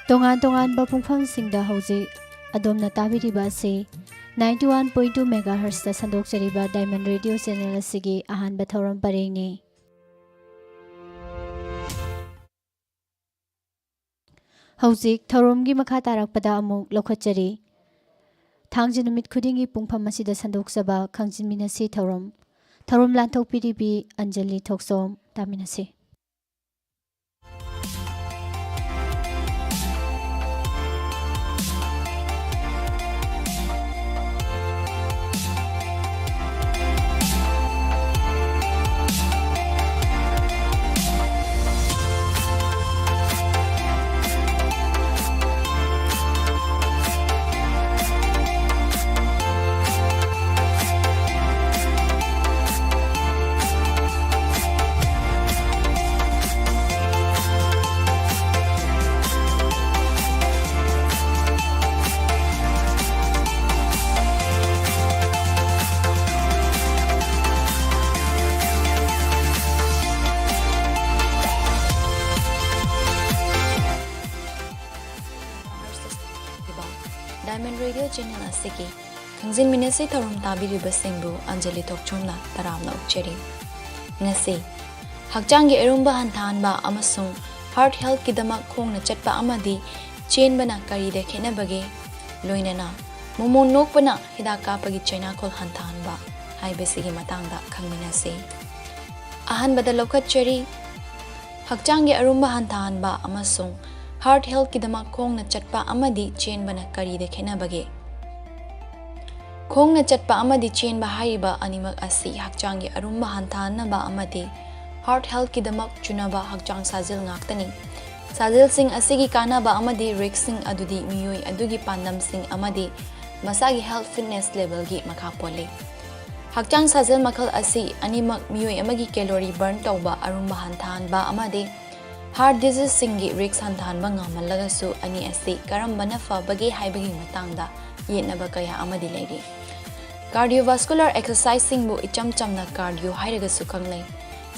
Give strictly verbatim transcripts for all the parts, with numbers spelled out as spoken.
ꯇꯣꯉꯥꯟ ꯇꯣꯉꯥꯟꯕ ꯄꯨꯡꯐꯝꯁꯤꯡꯗ ꯍꯧꯖꯤꯛ ꯑꯗꯣꯝꯅ ꯇꯥꯕꯤꯔꯤꯕ ꯑꯁꯤ ninety one point two megahertzꯇ ꯁꯟꯗꯣꯛꯆꯔꯤꯕ Diamond Radio channel ꯑꯁꯤꯒꯤ ꯑꯍꯥꯟꯕ ꯊꯧꯔꯝ ꯄꯔꯦꯡꯅꯤ꯫ ꯍꯧꯖꯤꯛ ꯊꯧꯔꯝꯒꯤ ꯃꯈꯥ ꯇꯥꯔꯛꯄꯗ ꯑꯃꯨꯛ ꯂꯧꯈꯠꯆꯔꯤ꯫ ꯊꯥꯡꯖ ꯅꯨꯃꯤꯠ ꯈꯨꯗꯤꯡꯒꯤ ꯄꯨꯡꯐꯝ ꯑꯁꯤꯗ ꯁꯟꯗꯣꯛꯆꯕ ꯈꯪꯖꯤꯟꯃꯤꯟꯅꯁꯤ ꯊꯧꯔꯝ꯫ ꯊꯧꯔꯝ ꯂꯥꯟꯊꯣꯛꯄꯤꯔꯤꯕꯤ ꯑꯟꯖꯂꯤ ꯊꯣꯛꯆꯣꯝ꯫ ꯇꯥꯃꯤꯟꯅꯁꯤ꯫ Diamond Radio channel ꯑꯁꯤꯒꯤ ꯈꯪꯖꯤꯟꯃꯤꯟꯅꯁꯤ ꯊꯧꯔꯝ ꯇꯥꯕꯤꯔꯤꯕꯁꯤꯡꯕꯨ ꯑꯟꯖꯂꯤ ꯊꯣꯛꯆꯣꯝꯅ ꯇꯔꯥꯝꯅ ꯑꯣꯛꯆꯔꯤ꯫ ꯉꯁꯤ ꯍꯛꯆꯥꯡꯒꯤ ꯑꯔꯨꯝꯕ ꯍꯟꯊꯍꯟꯕ ꯑꯃꯁꯨꯡ heart healthꯀꯤꯗꯃꯛ ꯈꯣꯡꯅ ꯆꯠꯄ ꯑꯃꯗꯤ ꯆꯦꯟꯕꯅ ꯀꯔꯤꯗ ꯈꯦꯠꯅꯕꯒꯦ? ꯂꯣꯏꯅꯅ ꯃꯣꯃꯣꯟ ꯅꯣꯛꯄꯅ ꯍꯤꯗꯥꯛ ꯀꯥꯞꯄꯒꯤ ꯆꯩꯅꯥꯈꯣꯜ ꯍꯟꯊꯍꯟꯕ ꯍꯥꯏꯕꯁꯤꯒꯤ ꯃꯇꯥꯡꯗ ꯈꯪꯃꯤꯟꯅꯁꯤ꯫ ꯑꯍꯥꯟꯕꯗ ꯂꯧꯈꯠꯆꯔꯤ, ꯍꯛꯆꯥꯡꯒꯤ ꯑꯔꯨꯝꯕ ꯍꯟꯊꯍꯟꯕ ꯑꯃꯁꯨꯡ heart healthꯀꯤꯗꯃꯛ ꯈꯣꯡꯅ ꯆꯠꯄ ꯑꯃꯗꯤ ꯆꯦꯟꯕꯅ ꯀꯔꯤꯗ ꯈꯦꯠꯅꯕꯒꯦ? ꯈꯣꯡꯅ ꯆꯠꯄ ꯑꯃꯗꯤ ꯆꯦꯟꯕ ꯍꯥꯏꯔꯤꯕ ꯑꯅꯤꯃꯛ ꯑꯁꯤ ꯍꯛꯆꯥꯡꯒꯤ ꯑꯔꯨꯝꯕ ꯍꯟꯊꯍꯟꯅꯕ ꯑꯃꯗꯤ heart healthꯀꯤꯗꯃꯛ ꯆꯨꯅꯕ ꯍꯛꯆꯥꯡ ꯁꯥꯖꯦꯜ ꯉꯥꯛꯇꯅꯤ꯫ ꯁꯥꯖꯦꯜꯁꯤꯡ ꯑꯁꯤꯒꯤ ꯀꯥꯟꯅꯕ ꯑꯃꯗꯤ riskꯁꯤꯡ ꯑꯗꯨꯗꯤ ꯃꯤꯑꯣꯏ ꯑꯗꯨꯒꯤ ꯄꯥꯟꯗꯝꯁꯤꯡ ꯑꯃꯗꯤ ꯃꯁꯥꯒꯤ health fitness levelꯒꯤ ꯃꯈꯥ ꯄꯣꯜꯂꯤ꯫ ꯍꯛꯆꯥꯡ ꯁꯥꯖꯦꯜ ꯃꯈꯜ ꯑꯁꯤ ꯑꯅꯤꯃꯛ ꯃꯤꯑꯣꯏ ꯑꯃꯒꯤ calorie burn ꯇꯧꯕ ꯑꯔꯨꯝꯕ ꯍꯟꯊꯍꯟꯕ ꯑꯃꯗꯤ heart diseaseꯁꯤꯡꯒꯤ risk ꯍꯟꯊꯍꯟꯕ ꯉꯝꯍꯜꯂꯒꯁꯨ, ꯑꯅꯤ ꯑꯁꯤ ꯀꯔꯝꯕꯅ ꯐꯕꯒꯦ ꯍꯥꯏꯕꯒꯤ ꯃꯇꯥꯡꯗ ꯌꯦꯠꯅꯕ ꯀꯌꯥ ꯑꯃꯗꯤ ꯂꯩꯔꯤ꯫ Cardiovascular exerciseꯁꯤꯡꯕꯨ ꯏꯆꯝ ꯆꯝꯅ cardio ꯍꯥꯏꯔꯒꯁꯨ ꯈꯪꯅꯩ꯫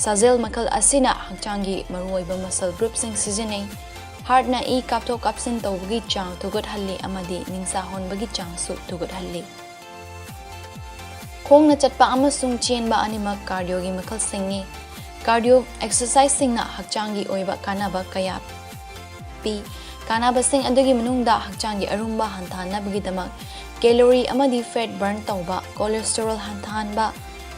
ꯁꯥꯖꯦꯜ ꯃꯈꯜ ꯑꯁꯤꯅ ꯍꯛꯆꯥꯡꯒꯤ ꯃꯔꯨꯑꯣꯏꯕ muscle groupꯁꯤꯡ ꯁꯤꯖꯤꯟꯅꯩ꯫ ꯍꯥꯔꯠꯅ ꯏ ꯀꯥꯞꯊꯣꯛ ꯀꯥꯞꯁꯤꯟ ꯇꯧꯕꯒꯤ ꯆꯥꯡ ꯊꯨꯒꯠꯍꯜꯂꯤ ꯑꯃꯗꯤ ꯅꯤꯡꯁꯥ ꯍꯣꯟꯕꯒꯤ ꯆꯥꯡꯁꯨ ꯊꯨꯒꯠꯍꯜꯂꯤ꯫ ꯈꯣꯡꯅ ꯆꯠꯄ ꯑꯃꯁꯨꯡ ꯆꯦꯟꯕ ꯑꯅꯤꯃꯛ ꯀꯥꯔꯗꯤꯑꯣꯒꯤ ꯃꯈꯜꯁꯤꯡꯅꯤ꯫ ꯀꯥꯔꯗꯤꯑꯣ ꯑꯦꯛꯁꯔꯁꯥꯏꯖꯁꯤꯡꯅ ꯍꯛꯆꯥꯡꯒꯤ ꯑꯣꯏꯕ ꯀꯥꯟꯅꯕ ꯀꯌꯥ ꯄꯤ꯫ ꯀꯥꯟꯅꯕꯁꯤꯡ ꯑꯗꯨꯒꯤ ꯃꯅꯨꯡꯗ ꯍꯛꯆꯥꯡꯒꯤ ꯑꯔꯨꯝꯕ ꯍꯟꯊꯍꯟꯅꯕꯒꯤꯗꯃꯛ ꯀꯦꯂꯣꯔꯤ ꯑꯃꯗꯤ ꯐꯦꯠ ꯕꯔꯟ ꯇꯧꯕ, ꯀꯣꯂꯦꯁꯇꯦꯔꯣꯜ ꯍꯟꯊꯍꯟꯕ,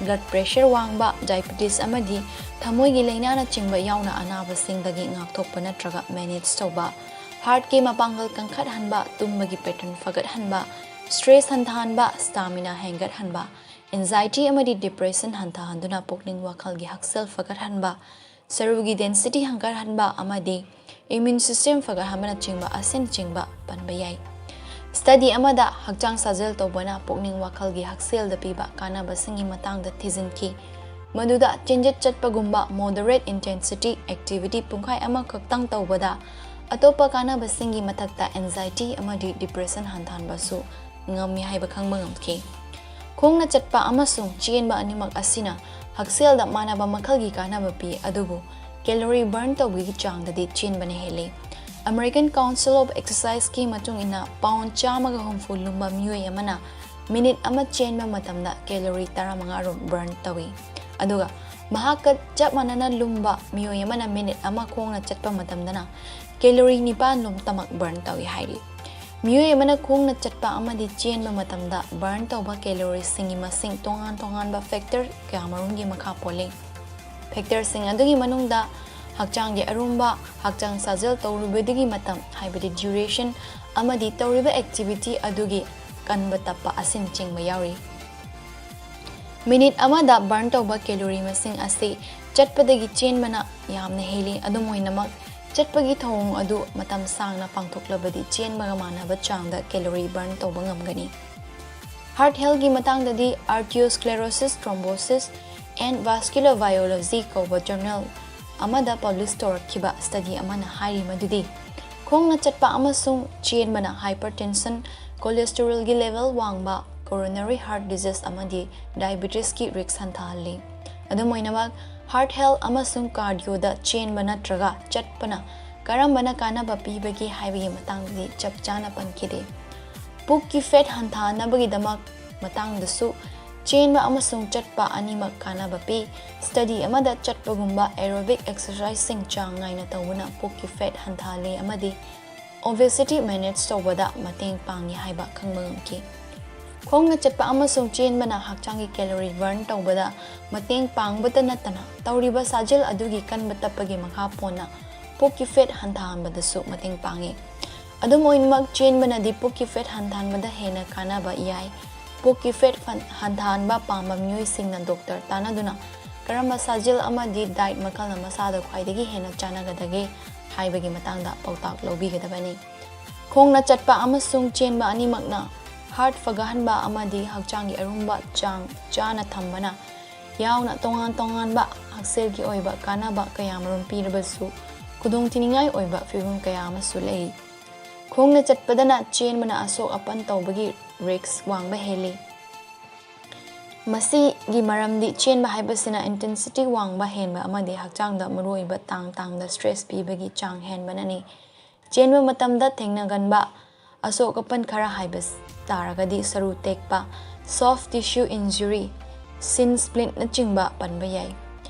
ꯕ꯭ꯂꯗ ꯄ꯭ꯔꯦꯁꯔ ꯋꯥꯡꯕ, ꯗꯥꯏꯕꯤꯇꯤꯁ ꯑꯃꯗꯤ ꯊꯃꯣꯏꯒꯤ ꯂꯥꯏꯅꯥꯅꯆꯤꯡꯕ ꯌꯥꯎꯅ ꯑꯅꯥꯕꯁꯤꯡꯗꯒꯤ ꯉꯥꯛꯊꯣꯛꯄ ꯅꯠꯇ꯭ꯔꯒ ꯃꯦꯅꯦꯖ ꯇꯧꯕ, ꯍꯥꯔꯠꯀꯤ ꯃꯄꯥꯡꯒꯜ ꯀꯟꯈꯠꯍꯟꯕ, ꯇꯨꯝꯕꯒꯤ ꯄꯦꯇꯔꯟ ꯐꯒꯠꯍꯟꯕ, ꯁ꯭ꯇ꯭ꯔꯦꯁ ꯍꯟꯊꯍꯟꯕ, ꯁ꯭ꯇꯥꯃꯤꯅꯥ ꯍꯦꯟꯒꯠꯍꯟꯕ, ꯑꯦꯟꯖꯥꯏꯇꯤ ꯑꯃꯗꯤ ꯗꯤꯄ꯭ꯔꯦꯁꯟ ꯍꯟꯊꯍꯟꯗꯨꯅ ꯄꯨꯛꯅꯤꯡ ꯋꯥꯈꯜꯒꯤ ꯍꯛꯁꯦꯜ ꯐꯒꯠꯍꯟꯕ, ꯁꯔꯨꯒꯤ ꯗꯦꯟꯁꯤꯇꯤ ꯍꯟꯊꯍꯟꯕ ꯑꯃꯗꯤ ꯏꯝꯌꯨꯟ ꯁꯤꯁꯇꯦꯝ ꯐꯒꯠꯍꯟꯕꯅꯆꯤꯡꯕ ꯑꯁꯤꯅꯆꯤꯡꯕ ꯄꯟꯕ ꯌꯥꯏ꯫ ꯁ꯭ꯇꯗꯤ ꯑꯃꯗ ꯍꯛꯆꯥꯡ ꯁꯥꯖꯦꯜ ꯇꯧꯕꯅ ꯄꯨꯛꯅꯤꯡ ꯋꯥꯈꯜꯒꯤ ꯍꯛꯁꯦꯜꯗ ꯄꯤꯕ ꯀꯥꯟꯅꯕꯁꯤꯡꯒꯤ ꯃꯇꯥꯡꯗ ꯊꯤꯖꯤꯟꯈꯤ꯫ ꯃꯗꯨꯗ ꯆꯦꯟꯖꯠ ꯆꯠꯄꯒꯨꯝꯕ moderate intensity activity ꯄꯨꯡꯈꯥꯏ ꯑꯃꯈꯛꯇꯪ ꯇꯧꯕꯗ ꯑꯇꯣꯞꯄ ꯀꯥꯟꯅꯕꯁꯤꯡꯒꯤ ꯃꯊꯛꯇ ꯑꯦꯟꯖꯥꯏꯇꯤ ꯑꯃꯗꯤ ꯗꯤꯄ꯭ꯔꯦꯁꯟ ꯍꯟꯊꯍꯟꯕꯁꯨ ꯉꯝꯃꯤ ꯍꯥꯏꯕ ꯈꯪꯕ ꯉꯝꯈꯤ꯫ ꯈꯣꯡꯅ ꯆꯠꯄ ꯑꯃꯁꯨꯡ ꯆꯦꯟꯕ ꯑꯅꯤꯃꯛ ꯑꯁꯤꯅ ꯍꯛꯁꯦꯜꯗ ꯃꯥꯟꯅꯕ ꯃꯈꯜꯒꯤ ꯀꯥꯟꯅꯕ ꯄꯤ, ꯑꯗꯨꯕꯨ ꯀꯦꯂꯣꯔꯤ ꯕꯔꯟ ꯇꯧꯕꯒꯤ ꯆꯥꯡꯗꯗꯤ ꯆꯦꯟꯕꯅ ꯍꯦꯜꯂꯤ꯫ American Council of Exerciseꯀꯤ ꯃꯇꯨꯡ ꯏꯟꯅ, ꯄꯥꯎꯟ ꯆꯥꯝꯃꯒ ꯍꯨꯝꯐꯨ ꯂꯨꯝꯕ ꯃꯤꯑꯣꯏ ꯑꯃꯅ ꯃꯤꯅꯤꯠ ꯑꯃ ꯆꯦꯟꯕ ꯃꯇꯝꯗ ꯀꯦꯂꯣꯔꯤ ꯇꯔꯥꯃꯉꯥ ꯔꯣꯝ ꯕꯔꯟ ꯇꯧꯏ, ꯑꯗꯨꯒ ꯃꯍꯥꯛꯀ ꯆꯞ ꯃꯥꯟꯅꯅ ꯂꯨꯝꯕ ꯃꯤꯑꯣꯏ ꯑꯃꯅ ꯃꯤꯅꯤꯠ ꯑꯃ ꯈꯣꯡꯅ ꯆꯠꯄ ꯃꯇꯝꯗꯅ ꯀꯦꯂꯣꯔꯤ ꯅꯤꯄꯥꯟ ꯂꯣꯝꯇꯃꯛ ꯕꯔꯟ ꯇꯧꯏ ꯍꯥꯏꯔꯤ꯫ ꯃꯤꯑꯣꯏ ꯑꯃꯅ ꯈꯣꯡꯅ ꯆꯠꯄ ꯑꯃꯗꯤ ꯆꯦꯟꯕ ꯃꯇꯝꯗ ꯕꯔꯟ ꯇꯧꯕ ꯀꯦꯂꯣꯔꯤꯁꯤꯡꯒꯤ ꯃꯁꯤꯡ ꯇꯣꯉꯥꯟ ꯇꯣꯉꯥꯟꯕ ꯐꯦꯛꯇꯔ ꯀꯌꯥꯃꯔꯨꯝꯒꯤ ꯃꯈꯥ ꯄꯣꯜꯂꯤ꯫ ꯐꯦꯛꯇꯔꯁꯤꯡ ꯑꯗꯨꯒꯤ ꯃꯅꯨꯡꯗ ꯍꯛꯆꯥꯡꯒꯤ ꯑꯔꯨꯝꯕ, ꯍꯛꯆꯥꯡ ꯁꯥꯖꯦꯜ ꯇꯧꯔꯨꯕꯗꯨꯒꯤ ꯃꯇꯝ, ꯍꯥꯏꯕꯗꯤ duration, ꯑꯃꯗꯤ ꯇꯧꯔꯤꯕ activity ꯑꯗꯨꯒꯤ ꯀꯟꯕ ꯇꯞꯄ ꯑꯁꯤꯅꯆꯤꯡꯕ ꯌꯥꯎꯔꯤ꯫ ꯃꯤꯅꯤꯠ ꯑꯃꯗ ꯕꯔꯟ ꯇꯧꯕ ꯀꯦꯂꯣꯔꯤ ꯃꯁꯤꯡ ꯑꯁꯤ ꯆꯠꯄꯗꯒꯤ ꯆꯦꯟꯕꯅ ꯌꯥꯝꯅ ꯍꯦꯜꯂꯤ꯫ ꯑꯗꯨꯝ ꯑꯣꯏꯅꯃꯛ, ꯆꯠꯄꯒꯤ ꯊꯧꯑꯣꯡ ꯑꯗꯨ ꯃꯇꯝ ꯁꯥꯡꯅ ꯄꯥꯡꯊꯣꯛꯂꯕꯗꯤ ꯆꯦꯟꯕꯒ ꯃꯥꯟꯅꯕ ꯆꯥꯡꯗ ꯀꯦꯂꯣꯔꯤ ꯕꯔꯟ ꯇꯧꯕ ꯉꯝꯒꯅꯤ꯫ ꯍꯥꯔꯠ ꯍꯦꯜꯊꯀꯤ ꯃꯇꯥꯡꯗꯗꯤ Arteriosclerosis, Thrombosis and Vascular Biology ꯀꯧꯕ ꯖꯔꯅꯦꯜ ꯑꯃꯗ ꯄꯕ꯭ꯂꯤꯁ ꯇꯧꯔꯛꯈꯤꯕ ꯁ꯭ꯇꯗꯤ ꯑꯃꯅ ꯍꯥꯏꯔꯤ ꯃꯗꯨꯗꯤ ꯈꯣꯡꯅ ꯆꯠꯄ ꯑꯃꯁꯨꯡ ꯆꯦꯟꯕꯅ ꯍꯥꯏꯄꯔꯇꯦꯟꯁꯟ, ꯀꯣꯂꯦꯁꯇꯦꯔꯣꯜꯒꯤ ꯂꯦꯚꯦꯜ ꯋꯥꯡꯕ, ꯀꯣꯔꯣꯅꯔꯤ ꯍꯥꯔꯠ ꯗꯤꯖꯤꯖ ꯑꯃꯗꯤ ꯗꯥꯏꯕꯤꯇꯤꯁꯀꯤ ꯔꯤꯁ꯭ꯛ ꯍꯟꯊꯍꯜꯂꯤ꯫ ꯑꯗꯨꯝ ꯑꯣꯏꯅꯃꯛ, ꯍꯥꯔꯠ ꯍꯦꯜꯊ ꯑꯃꯁꯨꯡ ꯀꯥꯔꯗꯤꯑꯣꯗ ꯆꯦꯟꯕ ꯅꯠꯇ꯭ꯔꯒ ꯆꯠꯄꯅ ꯀꯔꯝꯕꯅ ꯀꯥꯟꯅꯕ ꯄꯤꯕꯒꯦ ꯍꯥꯏꯕꯒꯤ ꯃꯇꯥꯡꯗꯗꯤ ꯆꯞ ꯆꯥꯅ ꯄꯟꯈꯤꯗꯦ꯫ ꯄꯨꯛꯀꯤ ꯐꯦꯠ ꯍꯟꯊꯍꯟꯅꯕꯒꯤꯗꯃꯛ ꯃꯇꯥꯡꯗꯁꯨ ꯆꯦꯟꯕ ꯑꯃꯁꯨꯡ ꯆꯠꯄ ꯑꯅꯤꯃꯛ ꯀꯥꯟꯅꯕ ꯄꯤ꯫ ꯁ꯭ꯇꯗꯤ ꯑꯃꯗ ꯆꯠꯄꯒꯨꯝꯕ ꯑꯦꯔꯣꯕꯤꯛ ꯑꯦꯛꯁꯔꯁꯥꯏꯖꯁꯤꯡ ꯆꯥꯡ ꯅꯥꯏꯅ ꯇꯧꯕꯅ ꯄꯨꯛꯀꯤ ꯐꯦꯠ ꯍꯟꯊꯍꯜꯂꯤ ꯑꯃꯗꯤ ꯑꯣꯕꯦꯁꯤꯇꯤ ꯃꯦꯅꯦꯖ ꯇꯧꯕꯗ ꯃꯇꯦꯡ ꯄꯥꯡꯉꯤ ꯍꯥꯏꯕ ꯈꯪꯕ ꯉꯝꯈꯤ꯫ ꯈꯣꯡꯅ ꯆꯠꯄ ꯑꯃꯁꯨꯡ ꯆꯦꯟꯕꯅ ꯍꯛꯆꯥꯡꯒꯤ ꯀꯦꯂꯣꯔꯤ ꯕꯔꯟ ꯇꯧꯕꯗ ꯃꯇꯦꯡ ꯄꯥꯡꯕꯇ ꯅꯠꯇꯅ ꯇꯧꯔꯤꯕ ꯁꯥꯖꯦꯜ ꯑꯗꯨꯒꯤ ꯀꯟꯕ ꯇꯞꯄꯒꯤ ꯃꯈꯥ ꯄꯣꯟꯅ ꯄꯨꯛꯀꯤ ꯐꯦꯠ ꯍꯟꯊꯍꯟꯕꯗꯁꯨ ꯃꯇꯦꯡ ꯄꯥꯡꯉꯤ꯫ ꯑꯗꯨꯝ ꯑꯣꯏꯅꯃꯛ, ꯆꯦꯟꯕꯅꯗꯤ ꯄꯨꯛꯀꯤ ꯐꯦꯠ ꯍꯟꯊꯍꯟꯕꯗ ꯍꯦꯟꯅ ꯀꯥꯟꯅꯕ ꯌꯥꯏ꯫ ꯄꯨꯛꯀꯤ ꯐꯦꯠ ꯐꯟ-, ꯍꯟꯊꯍꯟꯕ ꯄꯥꯝꯕ ꯃꯤꯑꯣꯏꯁꯤꯡꯅ ꯗꯣꯛꯇꯔ ꯇꯥꯟꯅꯗꯨꯅ ꯀꯔꯝꯕ ꯁꯥꯖꯦꯜ ꯑꯃꯗꯤ ꯗꯥꯏꯠ ꯃꯈꯜꯅ ꯃꯁꯥꯗ ꯈ꯭ꯋꯥꯏꯗꯒꯤ ꯍꯦꯟꯅ ꯆꯥꯟꯅꯒꯗꯒꯦ ꯍꯥꯏꯕꯒꯤ ꯃꯇꯥꯡꯗ ꯄꯥꯎꯇꯥꯛ ꯂꯧꯕꯤꯒꯗꯕꯅꯤ꯫ ꯈꯣꯡꯅ ꯆꯠꯄ ꯑꯃꯁꯨꯡ ꯆꯦꯟꯕ ꯑꯅꯤꯃꯛꯅ ꯍꯥꯔꯠ ꯐꯒꯠꯍꯟꯕ ꯑꯃꯗꯤ ꯍꯛꯆꯥꯡꯒꯤ ꯑꯔꯨꯝꯕ ꯆꯥꯡ ꯆꯥꯅ ꯊꯝꯕꯅ ꯌꯥꯎꯅ ꯇꯣꯉꯥꯟ ꯇꯣꯉꯥꯟꯕ ꯍꯛꯁꯦꯜꯒꯤ ꯑꯣꯏꯕ ꯀꯥꯟꯅꯕ ꯀꯌꯥꯃꯔꯨꯝ ꯄꯤꯔꯕꯁꯨ, ꯈꯨꯗꯣꯡꯊꯤꯅꯤꯡꯉꯥꯏ ꯑꯣꯏꯕ ꯐꯤꯚꯝ ꯀꯌꯥ ꯑꯃꯁꯨ ꯂꯩ꯫ ꯈꯣꯡꯅ ꯆꯠꯄꯗꯅ ꯆꯦꯟꯕꯅ ꯑꯁꯣꯛ ꯑꯄꯟ ꯇꯧꯕꯒꯤ ꯔꯤꯁ꯭ꯛ ꯋꯥꯡꯕ ꯍꯦꯜꯂꯤ꯫ ꯃꯁꯤꯒꯤ ꯃꯔꯝꯗꯤ ꯆꯦꯟꯕ ꯍꯥꯏꯕꯁꯤꯅ ꯏꯟꯇꯦꯟꯁꯤꯇꯤ ꯋꯥꯡꯕ ꯍꯦꯟꯕ ꯑꯃꯗꯤ ꯍꯛꯆꯥꯡꯗ ꯃꯔꯨꯑꯣꯏꯕ ꯇꯥꯡ ꯇꯥꯡꯗ ꯁ꯭ꯇ꯭ꯔꯦꯁ ꯄꯤꯕꯒꯤ ꯆꯥꯡ ꯍꯦꯟꯕꯅꯅꯤ꯫ ꯆꯦꯟꯕ ꯃꯇꯝꯗ ꯊꯦꯡꯅꯒꯟꯕ ꯑꯁꯣꯛ ꯑꯄꯟ ꯈꯔ ꯍꯥꯏꯕ ꯇꯥꯔꯒꯗꯤ ꯁꯔꯨ ꯇꯦꯛꯄ, ꯁꯣꯐ ꯇꯤꯁꯨ ꯏꯟꯖꯨꯔꯤ, ꯁꯤꯟ ꯁ꯭ꯄ꯭ꯂꯤꯟꯅꯆꯤꯡꯕ ꯄꯟꯕ ꯌꯥꯏ꯫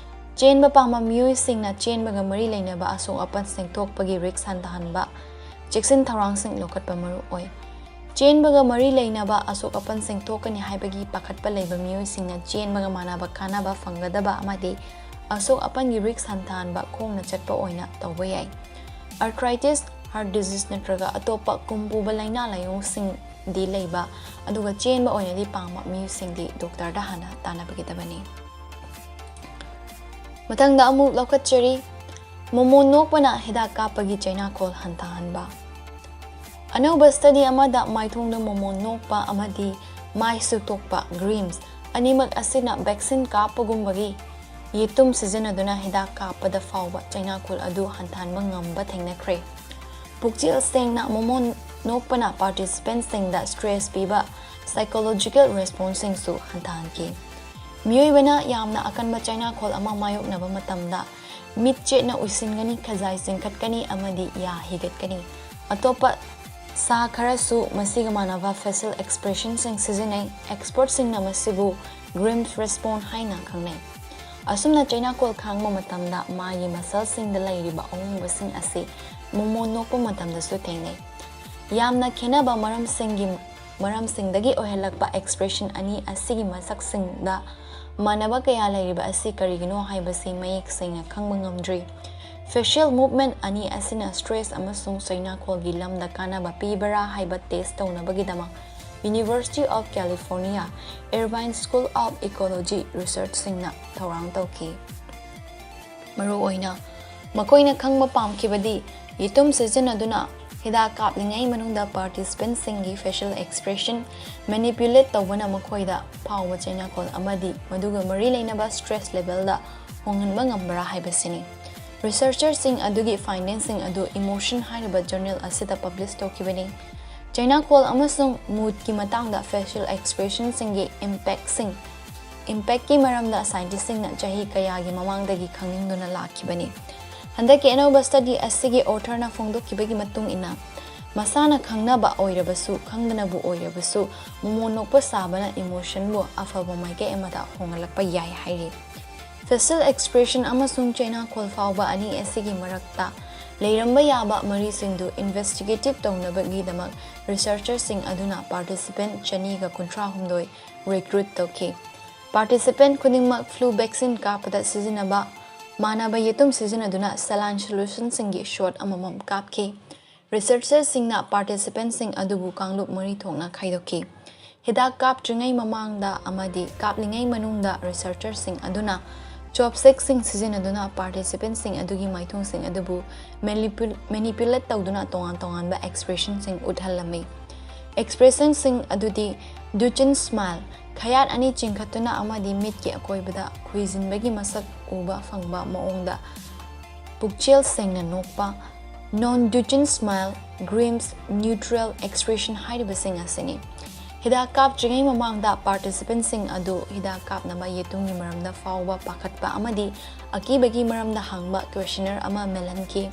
ꯆꯦꯟꯕ ꯄꯥꯝꯕ ꯃꯤꯑꯣꯏꯁꯤꯡꯅ ꯆꯦꯟꯕꯒ ꯃꯔꯤ ꯂꯩꯅꯕ ꯑꯁꯣꯛ ꯑꯄꯟ ꯁꯦꯡꯗꯣꯛꯄꯒꯤ ꯔꯤꯁ꯭ꯛ ꯍꯟꯊꯍꯟꯕ ꯆꯦꯛꯁꯤꯟ ꯊꯧꯔꯥꯡꯁꯤꯡ ꯂꯧꯈꯠꯄ ꯃꯔꯨ ꯑꯣꯏ꯫ ꯆꯦꯟꯕꯒ ꯃꯔꯤ ꯂꯩꯅꯕ ꯑꯁꯣꯛ ꯑꯄꯟꯁꯤꯡ ꯊꯣꯛꯀꯅꯤ ꯍꯥꯏꯕꯒꯤ ꯄꯥꯈꯠꯄ ꯂꯩꯕ ꯃꯤꯑꯣꯏꯁꯤꯡꯅ ꯆꯦꯟꯕꯒ ꯃꯥꯟꯅꯕ ꯀꯥꯟꯅꯕ ꯐꯪꯒꯗꯕ ꯑꯃꯗꯤ ꯑꯁꯣꯛ ꯑꯄꯟꯒꯤ ꯔꯤꯁ꯭ꯛ ꯍꯟꯊꯍꯟꯕ ꯈꯣꯡꯅ ꯆꯠꯄ ꯑꯣꯏꯅ ꯇꯧꯕ ꯌꯥꯏ꯫ ꯑꯥꯔꯊ꯭ꯔꯥꯏꯇꯤꯁ, ꯍꯥꯔꯠ ꯗꯤꯖꯤꯖ ꯅꯠꯇ꯭ꯔꯒ ꯑꯇꯣꯞꯄ ꯀꯨꯝ ꯄꯨꯕ ꯂꯥꯏꯅꯥ ꯂꯥꯏꯑꯣꯡꯁꯤꯡꯗꯤ ꯂꯩꯕ, ꯑꯗꯨꯒ ꯆꯦꯟꯕ ꯑꯣꯏꯅꯗꯤ ꯄꯥꯝꯕ ꯃꯤꯑꯣꯏꯁꯤꯡꯗꯤ ꯗꯣꯛꯇꯔꯗ ꯍꯥꯟꯅ ꯇꯥꯟꯅꯕꯤꯒꯗꯕꯅꯤ꯫ ꯃꯊꯪꯗ ꯑꯃꯨꯛ ꯂꯧꯈꯠꯆꯔꯤ, ꯃꯣꯃꯣꯟ ꯅꯣꯛꯄꯅ ꯍꯤꯗꯥꯛ ꯀꯥꯞꯄꯒꯤ ꯆꯩꯅꯥꯈꯣꯜ ꯍꯟꯊꯍꯟꯕ꯫ ꯑꯅꯧꯕ ꯁ꯭ꯇꯗꯤ ꯑꯃꯗ ꯃꯥꯏꯊꯣꯡꯗ ꯃꯣꯃꯣꯟ ꯅꯣꯛꯄ ꯑꯃꯗꯤ ꯃꯥꯏ ꯁꯨꯛꯇꯣꯛꯄ, ꯒ꯭ꯔꯤꯝꯁ, ꯑꯅꯤꯃꯛ ꯑꯁꯤꯅ ꯚꯦꯛꯁꯤꯟ ꯀꯥꯞꯄꯒꯨꯝꯕꯒꯤ ꯌꯦꯇꯨꯝ ꯁꯤꯖꯤꯟꯅꯗꯨꯅ ꯍꯤꯗꯥꯛ ꯀꯥꯞꯄꯗ ꯐꯥꯎꯕ ꯆꯩꯅꯥꯈꯣꯜ ꯑꯗꯨ ꯍꯟꯊꯍꯟꯕ ꯉꯝꯕ ꯊꯦꯡꯅꯈ꯭ꯔꯦ꯫ ꯄꯨꯛꯆꯦꯜ ꯁꯦꯡꯅ ꯃꯣꯃꯣꯟ ꯅꯣꯛꯄꯅ ꯄꯥꯔꯇꯤꯁꯤꯄꯦꯟꯠꯁꯤꯡꯗ ꯁ꯭ꯇ꯭ꯔꯦꯁ ꯄꯤꯕ ꯁꯥꯏꯀꯣꯂꯣꯖꯤꯀꯦꯜ ꯔꯦꯁꯄꯣꯟꯁꯁꯤꯡꯁꯨ ꯍꯟꯊꯍꯟꯈꯤ꯫ ꯃꯤꯑꯣꯏꯕꯅ ꯌꯥꯝꯅ ꯑꯀꯟꯕ ꯆꯩꯅꯥꯈꯣꯜ ꯑꯃ ꯃꯥꯌꯣꯛꯅꯕ ꯃꯇꯝꯗ ꯃꯤꯠ ꯆꯦꯠꯅ ꯎꯏꯁꯤꯟꯒꯅꯤ, ꯈꯖꯥꯏ ꯆꯤꯡꯈꯠꯀꯅꯤ ꯑꯃꯗꯤ ꯌꯥ ꯍꯤꯒꯠꯀꯅꯤ꯫ ꯑꯇꯣꯞꯄ ꯁꯥ ꯈꯔꯁꯨ ꯃꯁꯤꯒ ꯃꯥꯟꯅꯕ facial expressionꯁꯤꯡ ꯁꯤꯖꯤꯟꯅꯩ꯫ Expertꯁꯤꯡꯅ ꯃꯁꯤꯕꯨ Grimm's response ꯍꯥꯏꯅ ꯈꯪꯅꯩ꯫ ꯑꯁꯨꯝꯅ ꯆꯩꯅꯥꯈꯣꯜ ꯈꯥꯡꯕ ꯃꯇꯝꯗ ꯃꯥꯒꯤ muscleꯁꯤꯡꯗ ꯂꯩꯔꯤꯕ ꯑꯍꯣꯡꯕꯁꯤꯡ ꯑꯁꯤ ꯃꯣꯃꯣꯟ ꯅꯣꯛꯄ ꯃꯇꯝꯗꯁꯨ ꯊꯦꯡꯅꯩ꯫ ꯌꯥꯝꯅ ꯈꯦꯠꯅꯕ ꯃꯔꯝꯁꯤꯡꯒꯤ ꯃꯔꯝꯁꯤꯡꯗꯒꯤ ꯑꯣꯏꯍꯜꯂꯛꯄ expression ꯑꯅꯤ ꯑꯁꯤꯒꯤ ꯃꯁꯛꯁꯤꯡꯗ ꯃꯥꯟꯅꯕ ꯀꯌꯥ ꯂꯩꯔꯤꯕ ꯑꯁꯤ ꯀꯔꯤꯒꯤꯅꯣ ꯍꯥꯏꯕꯁꯤ ꯃꯌꯦꯛ ꯁꯦꯡꯅ ꯈꯪꯕ ꯉꯝꯗ꯭ꯔꯤ꯫ Facial movement ꯑꯅꯤ ꯑꯁꯤꯅ stress ꯑꯃꯁꯨꯡ ꯆꯩꯅꯥꯈꯣꯜꯒꯤ ꯂꯝꯗ ꯀꯥꯟꯅꯕ ꯄꯤꯕꯔꯥ ꯍꯥꯏꯕ test ꯇꯧꯅꯕꯒꯤꯗꯃꯛ University of California Irvine School of Ecology researchꯁꯤꯡꯅ ꯊꯧꯔꯥꯡ ꯇꯧꯈꯤ꯫ ꯃꯔꯨꯑꯣꯏꯅ ꯃꯈꯣꯏꯅ ꯈꯪꯕ ꯄꯥꯝꯈꯤꯕꯗꯤ ꯌꯦꯇꯨꯝ ꯁꯤꯖꯤꯟꯅꯗꯨꯅ ꯍꯤꯗꯥꯛ ꯀꯥꯞꯂꯤꯉꯩ ꯃꯅꯨꯡꯗ participantꯁꯤꯡꯒꯤ facial expression manipulate ꯇꯧꯕꯅ ꯃꯈꯣꯏꯗ ꯐꯥꯎꯕ ꯆꯩꯅꯥꯈꯣꯜ ꯑꯃꯗꯤ ꯃꯗꯨꯒ ꯃꯔꯤ ꯂꯩꯅꯕ stress levelꯗ ꯍꯣꯡꯍꯟꯕ ꯉꯝꯕ꯭ꯔꯥ ꯍꯥꯏꯕꯁꯤꯅꯤ꯫ Researcherꯁꯤꯡ ꯑꯗꯨꯒꯤ findingꯁꯤꯡ ꯑꯗꯨ Emotion ꯍꯥꯏꯔꯤꯕ journal ꯑꯁꯤꯗ publish ꯇꯧꯈꯤꯕꯅꯤ꯫ ꯆꯩꯅꯥꯈꯣꯜ ꯑꯃꯁꯨꯡ moodꯀꯤ ꯃꯇꯥꯡꯗ facial expressionꯁꯤꯡꯒꯤ impactꯁꯤꯡ impactꯀꯤ ꯃꯔꯝꯗ scientistꯁꯤꯡꯅ ꯆꯍꯤ ꯀꯌꯥꯒꯤ ꯃꯃꯥꯡꯗꯒꯤ ꯈꯪꯅꯤꯡꯗꯨꯅ ꯂꯥꯛꯈꯤꯕꯅꯤ꯫ ꯍꯟꯗꯛꯀꯤ ꯑꯅꯧꯕ study ꯑꯁꯤꯒꯤ authorꯅ ꯐꯣꯡꯗꯣꯛꯈꯤꯕꯒꯤ ꯃꯇꯨꯡ ꯏꯟꯅ, ꯃꯁꯥꯅ ꯈꯪꯅꯕ ꯑꯣꯏꯔꯕꯁꯨ ꯈꯪꯗꯅꯕꯨ ꯑꯣꯏꯔꯕꯁꯨ ꯃꯣꯃꯣꯟ ꯅꯣꯛꯄ ꯁꯥꯕꯅ emotionꯕꯨ ꯑꯐꯕ ꯃꯥꯏꯀꯩ ꯑꯃꯗ ꯍꯣꯡꯍꯜꯂꯛꯄ ꯌꯥꯏ ꯍꯥꯏꯔꯤ꯫ Facial expression ꯑꯃꯁꯨꯡ ꯆꯩꯅꯥꯈꯣꯜ ꯐꯥꯎꯕ ꯑꯅꯤ ꯑꯁꯤꯒꯤ ꯃꯔꯛꯇ ꯂꯩꯔꯝꯕ ꯌꯥꯕ ꯃꯔꯤꯁꯤꯡꯗꯨ investigative ꯇꯧꯅꯕꯒꯤꯗꯃꯛ researcherꯁꯤꯡ ꯑꯗꯨꯅ participant ꯆꯅꯤꯒ ꯀꯨꯟꯊ꯭ꯔꯥ ꯍꯨꯝꯗꯣꯏ recruit ꯇꯧꯈꯤ꯫ Participant ꯈꯨꯗꯤꯡꯃꯛ flu vaccine ꯀꯥꯞꯄꯗ ꯁꯤꯖꯤꯟꯅꯕ ꯃꯥꯟꯅꯕ ꯌꯦꯇꯨꯝ ꯁꯤꯖꯤꯟꯅꯗꯨꯅ saline solutionꯁꯤꯡꯒꯤ shot ꯑꯃꯃꯝ ꯀꯥꯞꯈꯤ꯫ Researcherꯁꯤꯡꯅ participantꯁꯤꯡ ꯑꯗꯨꯕꯨ ꯀꯥꯡꯂꯨꯞ ꯃꯔꯤ ꯊꯣꯛꯅ ꯈꯥꯏꯗꯣꯛꯈꯤ꯫ ꯍꯤꯗꯥꯛ ꯀꯥꯞꯇ꯭ꯔꯤꯉꯩ ꯃꯃꯥꯡꯗ ꯑꯃꯗꯤ ꯀꯥꯞꯂꯤꯉꯩ ꯃꯅꯨꯡꯗ researcherꯁꯤꯡ ꯑꯗꯨꯅ chopstickꯁꯤꯡ ꯁꯤꯖꯤꯟꯅꯗꯨꯅ participantꯁꯤꯡ ꯑꯗꯨꯒꯤ ꯃꯥꯏꯊꯣꯡꯁꯤꯡ ꯑꯗꯨꯕꯨ manipul-, manipulate ꯇꯧꯗꯨꯅ ꯇꯣꯉꯥꯟ ꯇꯣꯉꯥꯟꯕ expressionꯁꯤꯡ ꯎꯠꯍꯜꯂꯝꯃꯤ꯫ Expressionꯁꯤꯡ ꯑꯗꯨꯗꯤ Duchenne smile, ꯈꯌꯥꯠ ꯑꯅꯤ ꯆꯤꯡꯈꯠꯇꯨꯅ ꯑꯃꯗꯤ ꯃꯤꯠꯀꯤ ꯑꯀꯣꯏꯕꯗ ꯈꯨꯏꯖꯤꯟꯕꯒꯤ ꯃꯁꯛ ꯎꯕ ꯐꯪꯕ ꯃꯑꯣꯡꯗ ꯄꯨꯛꯆꯦꯜ ꯁꯦꯡꯅ ꯅꯣꯛꯄ, non-Duchenne smile, Grimm's neutral expression ꯍꯥꯏꯔꯤꯕꯁꯤꯡ ꯑꯁꯤꯅꯤ꯫ ꯍꯤꯗꯥꯛ ꯀꯥꯞꯇ꯭ꯔꯤꯉꯩ ꯃꯃꯥꯡꯗ participantꯁꯤꯡ ꯑꯗꯨ ꯍꯤꯗꯥꯛ ꯀꯥꯞꯅꯕ ꯌꯦꯇꯨꯝꯒꯤ ꯃꯔꯝꯗ ꯐꯥꯎꯕ ꯄꯥꯈꯠꯄ ꯑꯃꯗꯤ ꯑꯀꯤꯕꯒꯤ ꯃꯔꯝꯗ ꯍꯪꯕ questionnaire ꯑꯃ ꯃꯦꯜꯍꯟꯈꯤ꯫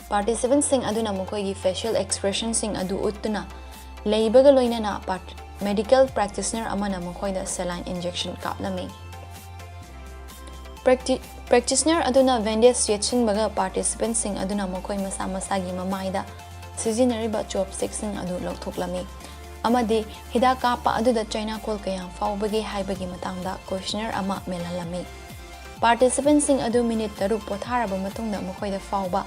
Participantꯁꯤꯡ ꯑꯗꯨꯅ ꯃꯈꯣꯏꯒꯤ facial expressionꯁꯤꯡ ꯑꯗꯨ ꯎꯠꯇꯨꯅ ꯂꯩꯕꯒ ꯂꯣꯏꯅꯅ part-, medical practitioner ꯑꯃꯅ ꯃꯈꯣꯏꯗ saline injection ꯀꯥꯞꯂꯝꯃꯤ꯫ Practi-, practitioner ꯑꯗꯨꯅ bandage ꯌꯦꯠꯁꯤꯟꯕꯒ participantꯁꯤꯡ ꯑꯗꯨꯅ ꯃꯈꯣꯏ ꯃꯁꯥ ꯃꯁꯥꯒꯤ ꯃꯃꯥꯏꯗ ꯁꯤꯖꯤꯟꯅꯔꯤꯕ chopstickꯁꯤꯡ ꯑꯗꯨ ꯂꯧꯊꯣꯛꯂꯝꯃꯤ ꯑꯃꯗꯤ ꯍꯤꯗꯥꯛ ꯀꯥꯞꯄ ꯑꯗꯨꯗ ꯆꯩꯅꯥꯀꯣꯜ ꯀꯌꯥ ꯐꯥꯎꯕꯒꯦ ꯍꯥꯏꯕꯒꯤ ꯃꯇꯥꯡꯗ questionnaire ꯑꯃ ꯃꯦꯜꯍꯜꯂꯝꯃꯤ꯫ Participantꯁꯤꯡ ꯑꯗꯨ minute ꯇꯔꯨꯛ ꯄꯣꯊꯥꯔꯕ ꯃꯇꯨꯡꯗ ꯃꯈꯣꯏꯗ ꯐꯥꯎꯕ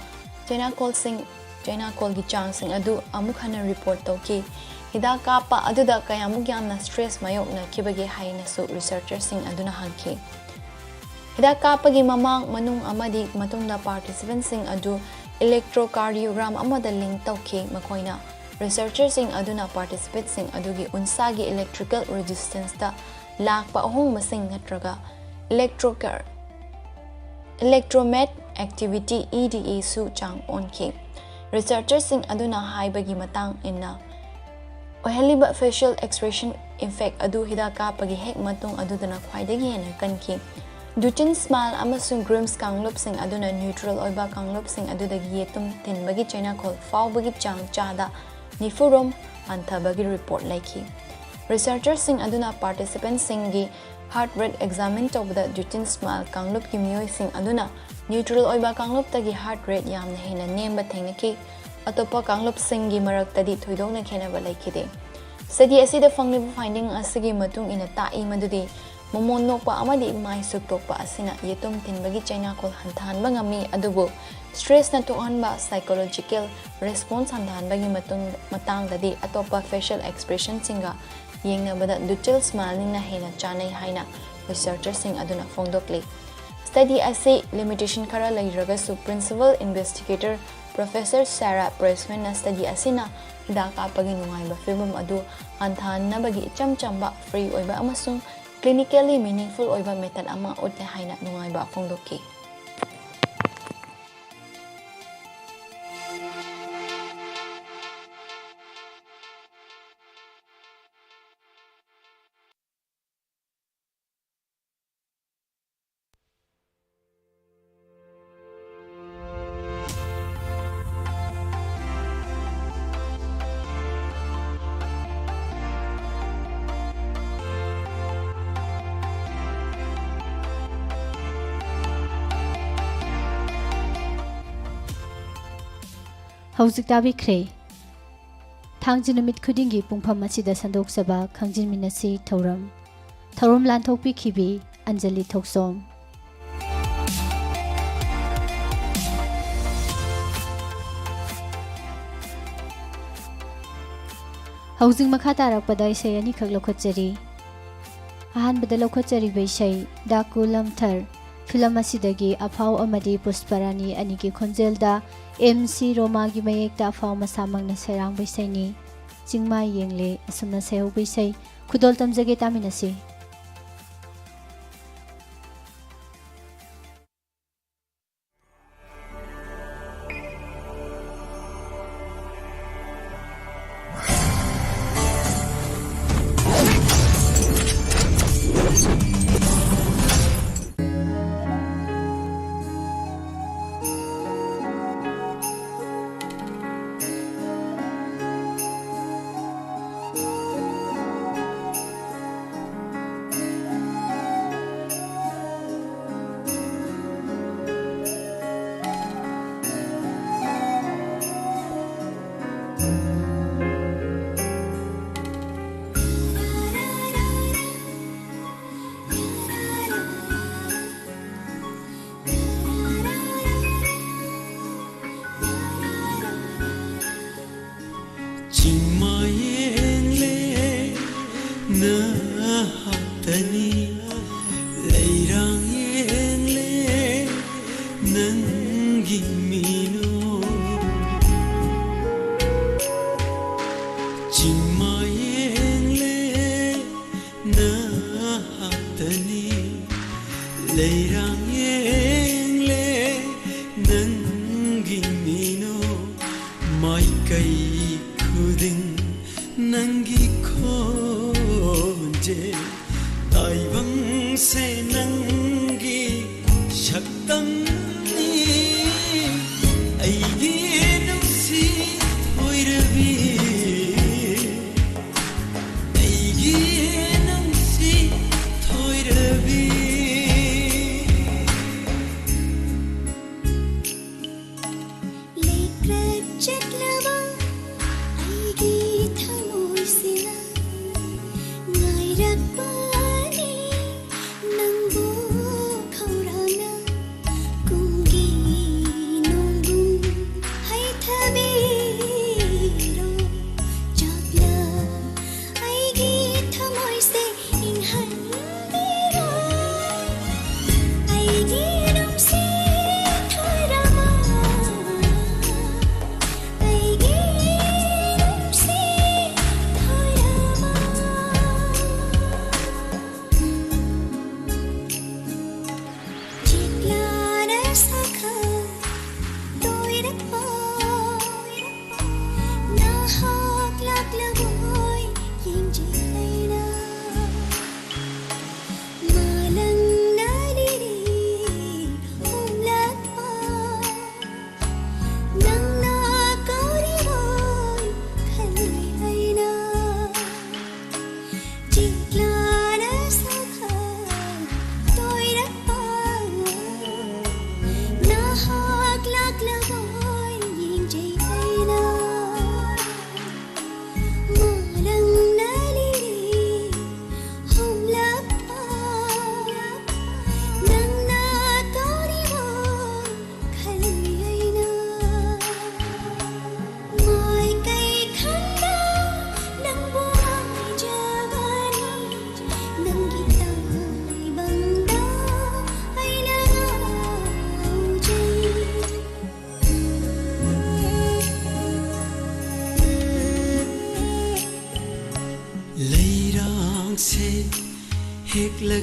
ꯆꯩꯅꯥꯀꯣꯜꯁꯤꯡ, ꯆꯩꯅꯥꯀꯣꯜꯒꯤ ꯆꯥꯡꯁꯤꯡ ꯑꯗꯨ ꯑꯃꯨꯛ ꯍꯟꯅ report ꯇꯧꯈꯤ꯫ ꯍꯤꯗꯥꯛ ꯀꯥꯞꯄ ꯑꯗꯨꯗ ꯀꯌꯥꯃꯨꯛ ꯌꯥꯝꯅ stress ꯃꯥꯌꯣꯛꯅꯈꯤꯕꯒꯦ ꯍꯥꯏꯅꯁꯨ researcherꯁꯤꯡ ꯑꯗꯨꯅ ꯍꯪꯈꯤ꯫ ꯍꯤꯗꯥꯛ ꯀꯥꯞꯄꯒꯤ ꯃꯃꯥꯡ, ꯃꯅꯨꯡ ꯑꯃꯗꯤ ꯃꯇꯨꯡꯗ participantꯁꯤꯡ ꯑꯗꯨ electrocardiogram ꯑꯃꯗ link ꯇꯧꯈꯤ꯫ ꯃꯈꯣꯏꯅ, researcherꯁꯤꯡ ꯑꯗꯨꯅ participantꯁꯤꯡ ꯑꯗꯨꯒꯤ ꯎꯟꯁꯥꯒꯤ electrical resistanceꯇ ꯂꯥꯛꯄ ꯑꯍꯣꯡꯕꯁꯤꯡ ꯅꯠꯇ꯭ꯔꯒ electrocar-, electromagnetic activity, EDAꯁꯨ ꯆꯥꯡ ꯑꯣꯟꯈꯤ꯫ Researcherꯁꯤꯡ ꯑꯗꯨꯅ ꯍꯥꯏꯕꯒꯤ ꯃꯇꯥꯡ ꯏꯟꯅ, ꯑꯣꯏꯍꯜꯂꯤꯕ facial expression effect ꯑꯗꯨ ꯍꯤꯗꯥꯛ ꯀꯥꯞꯄꯒꯤ ꯍꯦꯛ ꯃꯇꯨꯡ ꯑꯗꯨꯗꯅ ꯈ꯭ꯋꯥꯏꯗꯒꯤ ꯍꯦꯟꯅ ꯀꯟꯈꯤ꯫ Duchenne smile ꯑꯃꯁꯨꯡ Grimm's ꯀꯥꯡꯂꯨꯞꯁꯤꯡ ꯑꯗꯨꯅ neutral ꯑꯣꯏꯕ ꯀꯥꯡꯂꯨꯞꯁꯤꯡ ꯑꯗꯨꯗꯒꯤ ꯌꯦꯇꯨꯝ ꯊꯤꯟꯕꯒꯤ ꯆꯩꯅꯥꯈꯣꯜ ꯐꯥꯎꯕꯒꯤ ꯆꯥꯡ ꯆꯥꯗ ꯅꯤꯐꯨꯔꯣꯝ ꯍꯟꯊꯕꯒꯤ report ꯂꯩꯈꯤ꯫ Researcherꯁꯤꯡ ꯑꯗꯨꯅ participantꯁꯤꯡꯒꯤ heart rate examine ꯇꯧꯕꯗ Duchenne smile ꯀꯥꯡꯂꯨꯞꯀꯤ ꯃꯤꯑꯣꯏꯁꯤꯡ ꯑꯗꯨꯅ neutral ꯑꯣꯏꯕ ꯀꯥꯡꯂꯨꯞꯇꯒꯤ heart rate ꯌꯥꯝꯅ ꯍꯦꯟꯅ ꯅꯦꯝꯕ ꯊꯦꯡꯅꯈꯤ꯫ ꯑꯇꯣꯞꯄ ꯀꯥꯡꯂꯨꯞꯁꯤꯡꯒꯤ ꯃꯔꯛꯇꯗꯤ ꯊꯣꯏꯗꯣꯛꯅ ꯈꯦꯠꯅꯕ ꯂꯩꯈꯤꯗꯦ꯫ Study ꯑꯁꯤꯗ ꯐꯪꯂꯤꯕ finding ꯑꯁꯤꯒꯤ ꯃꯇꯨꯡ ꯏꯟꯅ ꯇꯥꯛꯏ ꯃꯗꯨꯗꯤ ꯃꯃꯣꯟ ꯅꯣꯛꯄ ꯑꯃꯗꯤ ꯃꯥꯏ ꯁꯨꯛꯇꯣꯛꯄ ꯑꯁꯤꯅ ꯌꯦꯇꯨꯝ ꯊꯤꯟꯕꯒꯤ ꯆꯩꯅꯥꯈꯣꯜ ꯍꯟꯊꯍꯟꯕ ꯉꯝꯃꯤ, ꯑꯗꯨꯕꯨ stressꯅ ꯊꯣꯛꯍꯟꯕ psychological response ꯍꯟꯊꯍꯟꯕꯒꯤ ꯃꯇꯨꯡ-, ꯃꯇꯥꯡꯗꯗꯤ ꯑꯇꯣꯞꯄ facial expressionꯁꯤꯡꯒ ꯌꯦꯡꯅꯕꯗ Duchenne smilingꯅ ꯍꯦꯟꯅ ꯆꯥꯅꯩ ꯍꯥꯏꯅ researcherꯁꯤꯡ ꯑꯗꯨꯅ ꯐꯣꯡꯗꯣꯛꯂꯤ꯫ Study ꯑꯁꯤ limitation ꯈꯔ ꯂꯩꯔꯒꯁꯨ, principal investigator Professor Sarah Pressmanꯅ study ꯑꯁꯤꯅ ꯍꯤꯗꯥꯛ ꯀꯥꯞꯄꯒꯤ ꯅꯨꯡꯉꯥꯏꯕ ꯐꯤꯚꯝ ꯑꯗꯨ ꯍꯟꯊꯍꯟꯅꯕꯒꯤ ꯏꯆꯝ ꯆꯝꯕ, free ꯑꯣꯏꯕ ꯑꯃꯁꯨꯡ clinically meaningful ꯑꯣꯏꯕ method ꯑꯃ ꯎꯠꯂꯦ ꯍꯥꯏꯅ ꯅꯨꯡꯉꯥꯏꯕ ꯐꯣꯡꯗꯣꯛꯈꯤ꯫ ꯍꯧꯖꯤꯛ ꯇꯥꯕꯤꯈ꯭ꯔꯦ ꯊꯥꯡꯖ ꯅꯨꯃꯤꯠ ꯈꯨꯗꯤꯡꯒꯤ ꯄꯨꯡꯐꯝ ꯑꯁꯤꯗ ꯁꯟꯗꯣꯛꯆꯕ ꯈꯪꯖꯤꯟꯃꯤꯟꯅꯁꯤ ꯊꯧꯔꯝ꯫ ꯊꯧꯔꯝ ꯂꯥꯟꯊꯣꯛꯄꯤꯈꯤꯕꯤ ꯑꯟꯖꯂꯤ ꯊꯣꯛꯆꯣꯝ꯫ ꯍꯧꯖꯤꯛ ꯃꯈꯥ ꯇꯥꯔꯛꯄꯗ ꯏꯁꯩ ꯑꯅꯤꯈꯛ ꯂꯧꯈꯠꯆꯔꯤ꯫ ꯑꯍꯥꯟꯕꯗ ꯂꯧꯈꯠꯆꯔꯤꯕ ꯏꯁꯩ ꯗꯥꯀꯨ ꯂꯝꯊꯔ ꯐꯤꯂꯝ ꯑꯁꯤꯗꯒꯤ ꯑꯐꯥꯎ ꯑꯃꯗꯤ ꯄꯨꯁꯄꯔꯥꯅꯤ ꯑꯅꯤꯒꯤ ꯈꯣꯟꯖꯦꯜꯗ ꯑꯦꯝ ꯁꯤ ꯔꯣꯃꯥꯒꯤ ꯃꯌꯦꯛꯇ ꯑꯐꯥꯎ ꯃꯁꯥꯃꯛꯅ ꯁꯩꯔꯥꯡꯕ ꯏꯁꯩꯅꯤ꯫ ꯆꯤꯡꯃꯥꯏ ꯌꯦꯡꯂꯦ ꯑꯁꯨꯝꯅ ꯁꯩꯍꯧꯕ ꯏꯁꯩ ꯈꯨꯗꯣꯜ ꯇꯝꯖꯒꯦ, ꯇꯥꯃꯤꯟꯅꯁꯤ꯫ ꯆꯤꯡꯃꯥ ꯌꯦꯡꯂꯦ ꯅꯍꯥꯛꯇꯅꯤ, ꯂꯩꯔꯥꯡ ꯌꯦꯡꯂꯦ ꯅꯪꯒꯤ ꯃꯤꯅꯣ꯫ ꯆꯤꯡꯃꯥ ꯌꯦꯡꯂꯦ ꯅꯍꯥꯛꯇꯅꯤ, ꯂꯩꯔꯥꯡ ꯌꯦꯡꯂꯦ ꯅꯪꯒꯤ ꯃꯤꯅꯣ꯫ ꯃꯥꯏꯀꯩ ꯈꯨꯗꯤꯡ ꯅꯪꯒꯤ ꯈꯣꯟꯖꯦꯜ, ꯇꯥꯏꯕꯪꯁꯦ ꯅꯪꯒꯤ ꯁꯛꯇꯝꯅꯤ꯫ ꯑꯩꯒꯤ ꯅꯨꯡꯁꯤ ꯊꯣꯏꯔꯕꯤ, ꯑꯩꯒꯤ ꯅꯨꯡꯁꯤ ꯊꯣꯏꯔꯕꯤ꯫ ꯂꯩꯀ꯭ꯔꯛ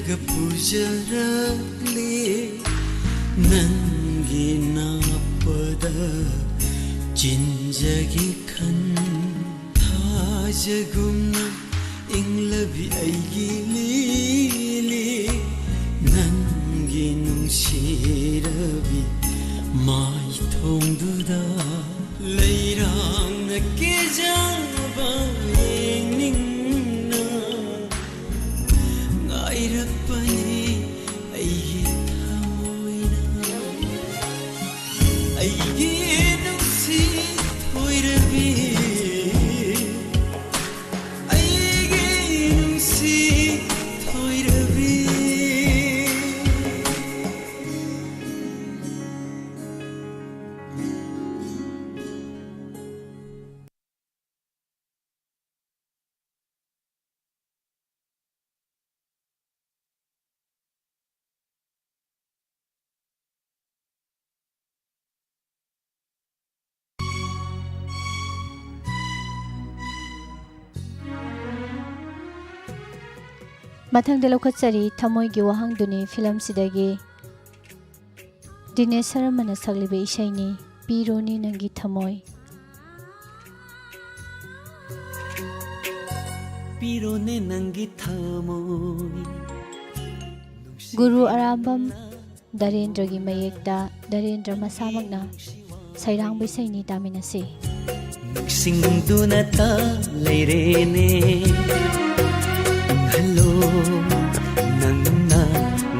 ꯄꯨꯖꯔꯛꯂꯦ ꯅꯪꯒꯤ ꯅꯥꯞꯄꯗ ꯆꯤꯟꯖꯒꯦ ꯈꯟ ꯊꯥꯖꯒꯨꯝꯅ ꯏꯪꯂꯕꯤ ꯑꯩꯒꯤ ꯂꯤꯂꯤ ꯅꯪꯒꯤ ꯅꯨꯡꯁꯤꯔꯕꯤ ꯃꯥꯏꯊꯣꯡꯗꯨꯗ ꯂꯩꯔꯥꯡꯅ ꯀꯦꯖꯕ ꯌꯦꯡꯅꯤꯡꯅ ꯉꯥꯏꯔꯛꯄꯅꯤ ꯑꯩꯒꯤ ꯊꯃꯣꯏꯅ ꯑꯩꯒꯤ ꯅꯨꯡꯁꯤ ꯊꯣꯏꯔꯕꯤ ꯑꯩꯒꯤ ꯅꯨꯡꯁꯤ ꯊꯣꯏꯔꯕꯤ ꯃꯊꯪꯗ ꯂꯧꯈꯠꯆꯔꯤ ꯊꯃꯣꯏꯒꯤ ꯋꯥꯍꯪꯗꯨꯅꯤ ꯐꯤꯂꯝꯁꯤꯗꯒꯤ꯫ ꯗꯤꯅꯦꯁ ꯁꯔꯃꯅ ꯁꯛꯂꯤꯕ ꯏꯁꯩꯅꯤ, ꯄꯤꯔꯣꯅꯦ ꯅꯪꯒꯤ ꯊꯃꯣꯏ꯫ ꯄꯤꯔꯣꯅꯦ ꯅꯪꯒꯤ ꯊꯃꯣꯏ꯫ ꯒꯨꯔꯨ ꯑꯔꯥꯝꯕꯝ ꯙꯔꯦꯟꯗ꯭ꯔꯒꯤ ꯃꯌꯦꯛꯇ ꯙꯔꯦꯟꯗ꯭ꯔ ꯃꯁꯥꯃꯛꯅ ꯁꯩꯔꯥꯡꯕ ꯏꯁꯩꯅꯤ, ꯇꯥꯃꯤꯟꯅꯁꯤ꯫ ꯅꯤꯡꯁꯤꯡꯗꯨꯅꯇ ꯂꯩꯔꯦꯅꯦ꯫ ꯏꯪꯍꯜꯂꯣ ꯅꯪꯅ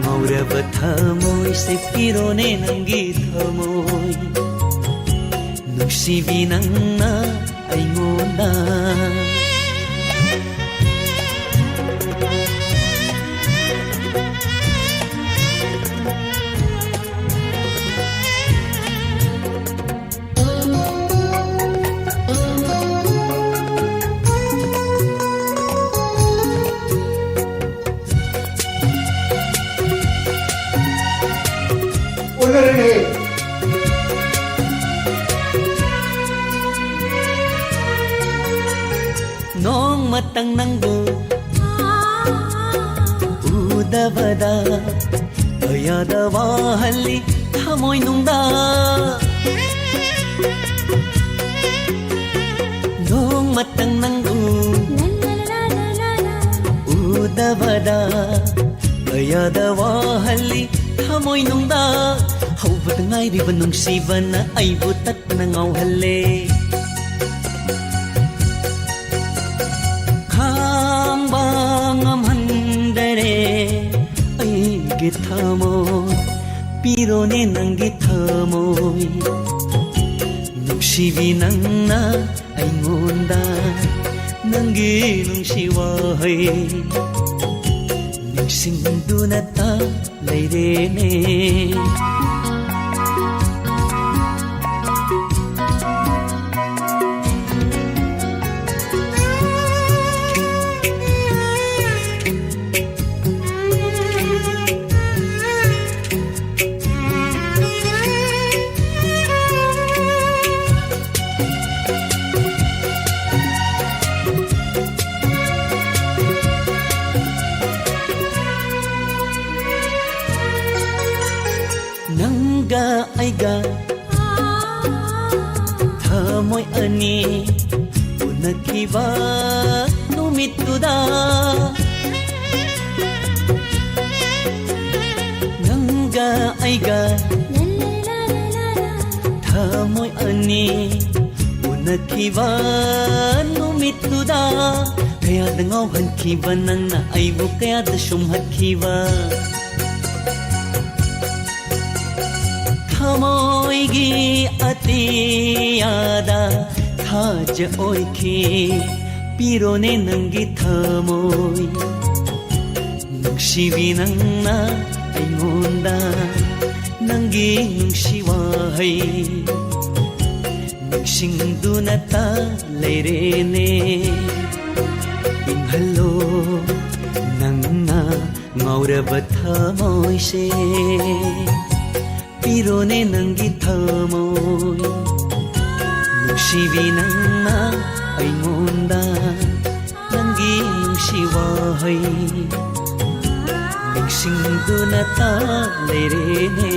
ꯉꯧꯔꯕ ꯊꯃꯣꯏꯁꯦ, ꯄꯤꯔꯣꯅꯦ ꯅꯪꯒꯤ ꯊꯃꯣꯏ꯫ ꯅꯨꯡꯁꯤꯕꯤ ꯅꯪꯅ ꯑꯩꯉꯣꯟꯗ꯫ ꯑꯣꯟꯅꯔꯦꯅꯦ꯫ ꯅꯣꯡꯃꯇꯪ ꯅꯪꯕꯨ ꯎꯗ ꯎꯗꯕꯗ ꯀꯌꯥꯗ ꯋꯥꯍꯜꯂꯤ ꯊꯃꯣꯏꯅꯨꯡꯗ꯫ ꯅꯣꯡꯃꯇꯪ ꯅꯪꯕꯨ ꯎꯗꯕꯗ ꯀꯌꯥꯗ ꯋꯥꯍꯜꯂꯤ ꯊꯃꯣꯏꯅꯨꯡꯗ꯫ ꯍꯧꯕꯗ ꯉꯥꯏꯔꯤꯕ ꯅꯨꯡꯁꯤꯕꯅ ꯑꯩꯕꯨ ꯇꯠꯇꯅ ꯉꯥꯎꯍꯜꯂꯦ꯫ ꯈꯥꯡꯕ ꯉꯝꯍꯟꯗꯔꯦ ꯑꯩꯒꯤ ꯊꯃꯣꯏ꯫ ꯄꯤꯔꯣꯅꯦ ꯅꯪꯒꯤ ꯊꯃꯣꯏ꯫ ꯅꯨꯡꯁꯤꯕꯤ ꯅꯪꯅ ꯑꯩꯉꯣꯟꯗ ꯅꯪꯒꯤ ꯅꯨꯡꯁꯤ ꯋꯥꯍꯩ ꯅꯤꯡꯁꯤꯡꯗꯨꯅꯇ ꯂꯩꯔꯦꯅꯦ꯫ ꯅꯪꯒ ꯑꯩꯒ ꯊꯃꯣꯏ ꯑꯅꯤ ꯎꯅꯈꯤꯕ ꯅꯨꯃꯤꯠꯇꯨꯗ, ꯅꯪꯒ ꯑꯩꯒ ꯊꯃꯣꯏ ꯑꯅꯤ ꯎꯅꯈꯤꯕ ꯅꯨꯃꯤꯠꯇꯨꯗ, ꯀꯌꯥꯗ ꯉꯥꯎꯍꯟꯈꯤꯕ ꯅꯪꯅ ꯑꯩꯕꯨ ꯀꯌꯥꯗ ꯁꯨꯝꯍꯠꯈꯤꯕ꯫ ꯊꯃꯣꯏꯒꯤ ꯑꯇꯤꯌꯥꯗ ꯊꯥꯖ ꯑꯣꯏꯈꯤ, ꯄꯤꯔꯣꯅꯦ ꯅꯪꯒꯤ ꯊꯃꯣꯏ꯫ ꯅꯨꯡꯁꯤꯕꯤ ꯅꯪꯅ ꯑꯩꯉꯣꯟꯗ ꯅꯪꯒꯤ ꯅꯨꯡꯁꯤ ꯋꯥꯍꯩ ꯅꯤꯡꯁꯤꯡꯗꯨꯅꯇ ꯂꯩꯔꯦꯅꯦ꯫ ꯏꯪꯍꯜꯂꯣ ꯅꯪꯅ ꯉꯥꯎꯔꯕ ꯊꯃꯣꯏꯁꯦ꯫ ꯄꯤꯔꯣꯅꯦ ꯅꯪꯒꯤ ꯊꯃꯣꯏ꯫ ꯅꯨꯡꯁꯤꯕꯤ ꯅꯪꯅ ꯑꯩꯉꯣꯟꯗ ꯅꯪꯒꯤ ꯅꯨꯡꯁꯤ ꯋꯥꯍꯩ ꯅꯤꯡꯁꯤꯡꯗꯨꯅꯇ ꯂꯩꯔꯦꯅꯦ꯫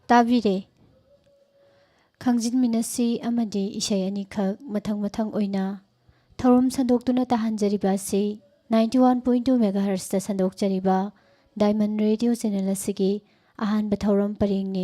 ꯇꯥꯕꯤꯔꯦ꯫ ꯈꯪꯖꯤꯟꯃꯤꯟꯅꯁꯤ ꯑꯃꯗꯤ ꯏꯁꯩ ꯑꯅꯤꯈꯛ ꯃꯊꯪ ꯃꯊꯪ ꯑꯣꯏꯅ ꯊꯧꯔꯝ ꯁꯟꯗꯣꯛꯇꯨꯅ ꯇꯥꯍꯟꯖꯔꯤꯕ ꯑꯁꯤ ninety one point two megahertz ꯇ ꯁꯟꯗꯣꯛꯆꯔꯤꯕ Diamond Radio channel ꯑꯁꯤꯒꯤ ꯑꯍꯥꯟꯕ ꯊꯧꯔꯝ ꯄꯔꯦꯡꯅꯤ꯫